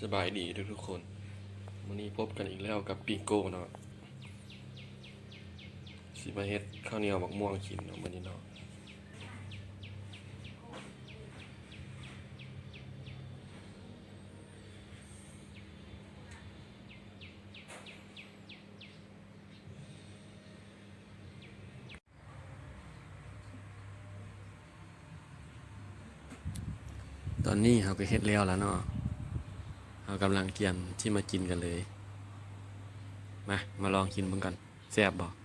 ສະບາຍດີທຸກໆຄົນ, ມື້ນີ້ພົບກັນອີກແລ້ວກັບປີໂປ້ເນາະ, ຊິມາເຮັດເຂົ້າໜຽວໝາກມ່ວງກິນເນາະມື້ນີ້ເນາະ. ຕອນນີ້ເຮົາກໍເຮັດແລ້ວລະເນາະ, ເຮົາກຳລັງກຽມທີ່ມາກິນກັນເລີຍ. ມາ ມາລອງກິນເບິ່ງກ່ອນ, ແຊບບໍ່?